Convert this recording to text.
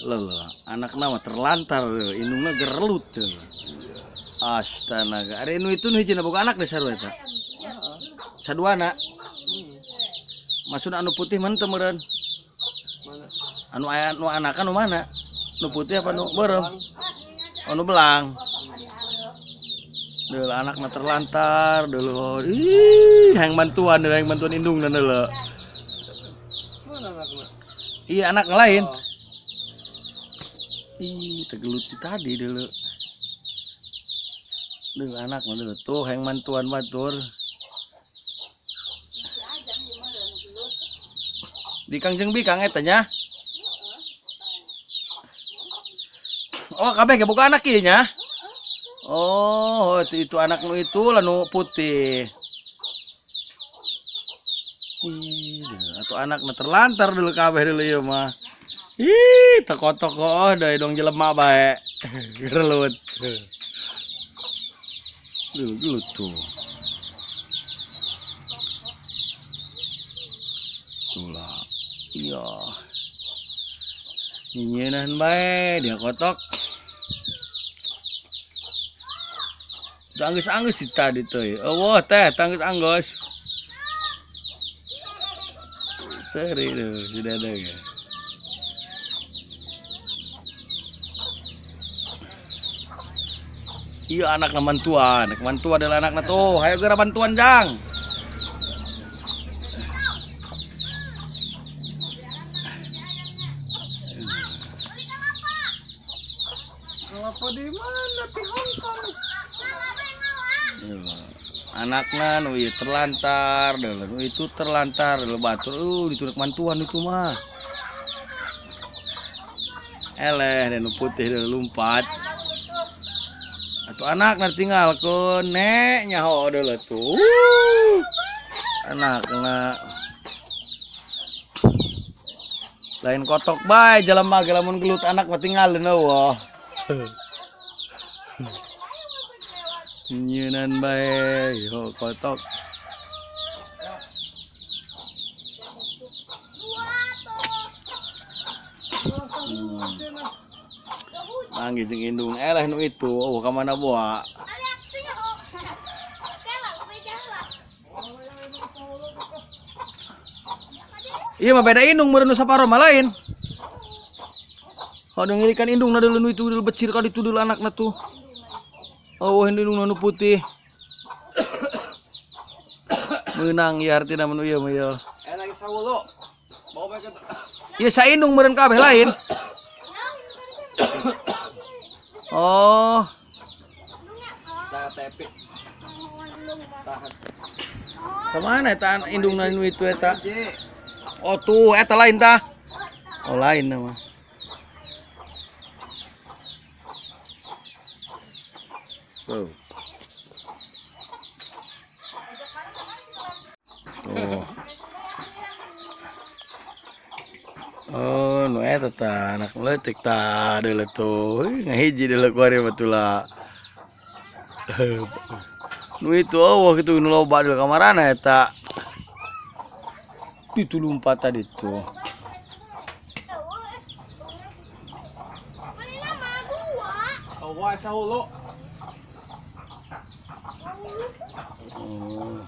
Lelah, anakna mah terlantar indungna gerelut tuh. Astaga, ari nu itu nu hijina boga anak deh sarua eta. Saduana. Maksudna anu putih mana teu meureun? Mana? Anu aya nu anakan nu mana? Nu putih apa nu beureum? Oh, nu belang. Deul anakna terlantar deul. Ih, hayang bantuan, deul hayang bantuan indungna deul. Mana anakna? Iya, anak lain. Oh. Ih, tegelut tadi deul. Deul anak mah deul tuh hayang bantuan batur. Di Kangjeng Bikang eta nya. Oh, kabeh ge boga anak ieu nya. Oh, itu anak nu itu lah nu putih. Ih, atuh anakna terlantar dulu kabeh dulu ieu mah. Ih, teko-toko deui dong jelema bae. Gerelut. Dulu dulu tuh. Tulah. Iya. Nyieuneuhan bae dia kotok. Anggus-anggus sih tadi tuh. Oh, teh, anggus-anggus. Seri tuh, sudah ada ya. Iya, anak mantuan. Anak mantu adalah anakna tuh. Hayo geura bantuan, Jang. Kelapa di mana? Di Hongkong. Anakna nu ieu terlantar, deuleu nu itu terlantar, deuleu batur, itu anak mantuan itu mah. Eleh, dan nu putih deuleu lompat. Atuh anakna tinggalkeun, nek nyaho deuleu tuh. Anakna lain kotok bae jelema ge lamun gelut anak mah tinggalkeun eueuh. Nyeunan bae, yo kotok. Manggih jeung indung eleh nu itu, oh ka mana boa? Iya mah beda indung meureun nu saparo mah lain. Oh, ngilikan indung na deuleu nu itu deuleu becir ka ditu deuleu anakna tuh. Oh, indung nu putih. Meunang ieu artina mun ieu mah ieu. Lagi sawulu. Bawa bae ka. Ieu saindung meureun kabeh lain. Oh. Tah tepi. Tahan. Kemana eta indungna nu itu eta? Oh tuh eta lain tah. Oh lain mah. Tuh. Tuh. Oh, nu eta tah anak leutik tah deuleu tuh. Ngahiji deuleu kuari mah tulah. Nu itu eueuh kitu nu loba deuleu kamarana eta. Itu lompat tadi tuh. Oh, wah, sahulu. Oh.